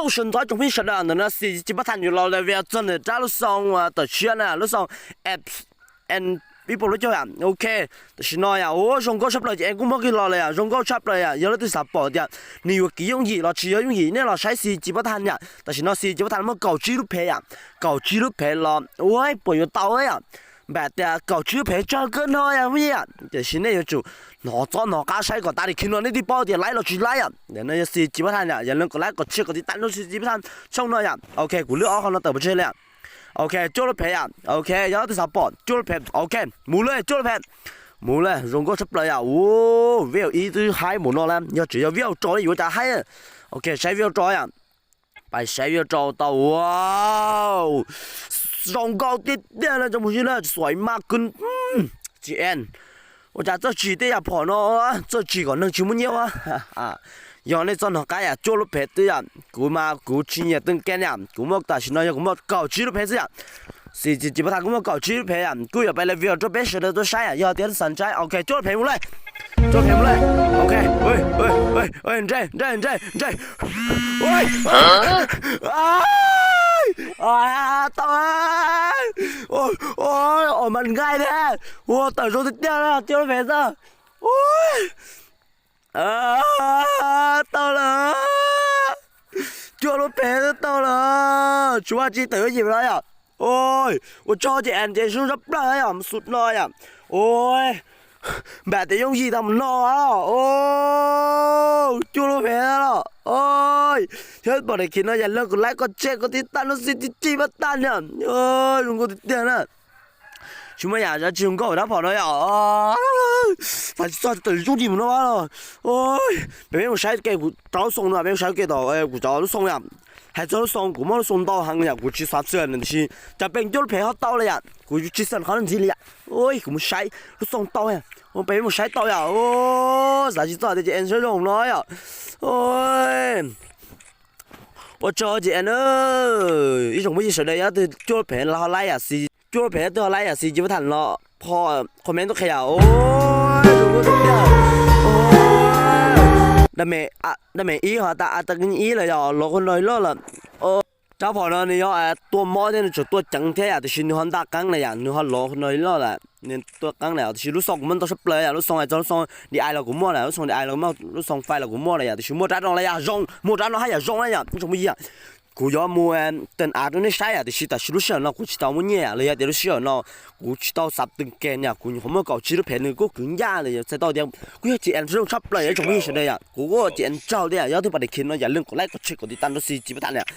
Ua tsaug ntau tsoom phooj ywg sawv daws, ntawm no Xis Cis Pab Thas yuav los review txog ntawm rab lub xoo, tam sim no na, lub xoo app en pib pom lub caug yom. Ok, tam sim no yom, ua zoo nkauj tshaj plaws ces en kuj muab kiag los lawm yom, zoo nkauj tshaj plaws yom. Yog leej twg xav pom tias nws yuav kiv yooj yim los tsis yog yooj yim, nej los saib Xis Cis Pab Thas yom. Tam sim no Xis Cis Pab Thas muaj kaum tsib lub phev yom, kaum tsib lub phev los ua puas yuav tau yom. Npam tias kaum tsib lub phev tsawg kawg no yom, tiam sis nej yuav tsum hnov txob hnov qab saib kom tas li khib no nej thiaj paub tias laib los tsis laib yom. Ntawm no yog Xis Cis Pab Thas yom, yog leej kom laib kom share kom tiv tam rau Xis Cis Pab Thas tshooj no yom. Ok, kuv lwb ob qho no tawm pov tseg li. Ok, cuaj lub phev yom. Ok, yog leej twg xav pom cuaj lub phev, ok, mus lawm cuaj lub phev. Mus lawm, zoo nkauj tshaj plaws yom. Ua, view ib twb haib mus no lawm, yog tseem yog view rau yuav cas haib. Ok, saib view rau yom. Pais saib view rau tau, ua, zoo nkauj tiag tiag na tsoom phooj ywg na, xuaim mas kws tsis en. Ua cas txawj tsis tej yam phom no, txawj tsis kom neeg tsis muaj nyiaj ua. Yog nej txoj no qab yam cuaj lub phev twb yom, kuv mas kuv tsis nyiam teej ke yom, kuv muaj tam sim no yog kuv muaj kaum tsib lub phev xwb yom. Xis Cis Pab Thas kuj muaj kaum tsib lub phev yom, kuj yuav pais review rau peb sawv daws tau saib yom, yog tias xav saib. Ok, cuaj lub phev mus lawm. Cuaj lub phev mus lawm. Ok, ntsej ntsej ntsej ntsej. Tau, ua mas nqaij thiab, ua tawm zoo tiag tiag na, cuaj lub phev xwb. Tau lawm, cuaj lub phev tau lawm, tsis muaj tsis tawm yooj yim no yom. Ua tsaug ces en ces zoo tshaj plaws yom, xus no yom. Npam tias yooj yim tau mus no, cuaj lub phev los. Thiab pom daim khiv no yam leej kom laib kom share kom tiv tam rau Xis Cis Pab Thas yom. Zoo nkauj tiag tiag na. Tsis muaj yam dab tsi zoo nkauj dab phom no yom. Fais tsis txog tawm yooj yim mus no los. Peb mus saib ke kuv rau lub xoo no, peb mus saib ke tom kuv rau lub xoo yom. Hais txog lub xoo, kuv muaj lub xoo ntau heev yom, kuv tsis xav xwm tiam sis cov peem cuaj lub phev ho tau li yom, kuv tsis xav qhov ntxiv li yom. Kuv mus saib lub xoo tau, peb mus saib tau yom. Xav tsis txog tias ces en saib zoo no yom. Ua tsaug ces en, ib tsoom phooj ywg sawv daws yog twg cuaj lub phev los ho laib yom, Xis cuaj lub phev twg ho laib yom, Xis Cis Pab Thas los comment tuaj qhia yom. Dab me ib ho tas a tas ib lawm yom, los qhov no loj lawm. Rab phom no nws yog tua mob thiab nws tseem tua ceev thiab yom, tiam sis nws ho nta qeeb na yom, nws ho los qhov no loj lawm, nws tua qeeb na yom. Tiam sis lub xoo kuv muaj ntau tshaj plaws yom, lub xoo hais txog lub xoo di ai los kuv muaj lawm, lub xoo di ai los kuv muaj, lub xoo fais los kuv muaj lawm yom, tiam sis muaj rab no los yam zoo, muaj rab no haj yam zoo na yom, ib tsoom phooj ywg. Kuv yuav mus teem av rau nej saib yom, tiam sis tam sim lub sij hawm no kuv tsis tau muaj nyiaj yom, los yog tias lub sij hawm no kuv tsis tau xav teem ke na, kuv nyuam qhuav muaj kaum tsib lub phev nws kuj kwv ncaj lawm yom, txhais tau tias kuj yog ces en zoo tshaj plaws yom, ib tsoom phooj ywg sawv daws yom, kuv kuj ces en tsaug thiab yom. Yog twg pom daim khiv no yam leej kom laib kom share kom tiv tam rau Xis Cis Pab Thas yom.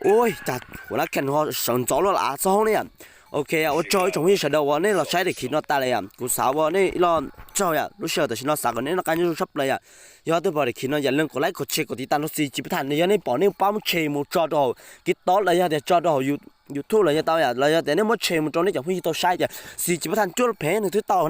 Ua cas kuv lab khees ho sawv ntxov luaj li av txhob hoob ne yom. Ok, ua tsaug ib tsoom phooj ywg sawv daws uas nej los saib daim khiv no tas lawm yom, kuv xav ua nej ib lo tsaug yom, lub sij hawm tam sim no xav kom nej noj qab nyob zoo tshaj plaws yom. Yog twg pom daim khiv no yam leej kom laib kom share kom tiv tam rau Xis Cis Pab Thas, yog nej pom nej pab muab share mus tso rau hauv TikTok los yog tias tso rau hauv YouTube los yog tau yom, los yog tias nej muab share mus rau nej cov phooj ywg tau saib tias Xis Cis Pab Thas cuaj lub phev nws twb tau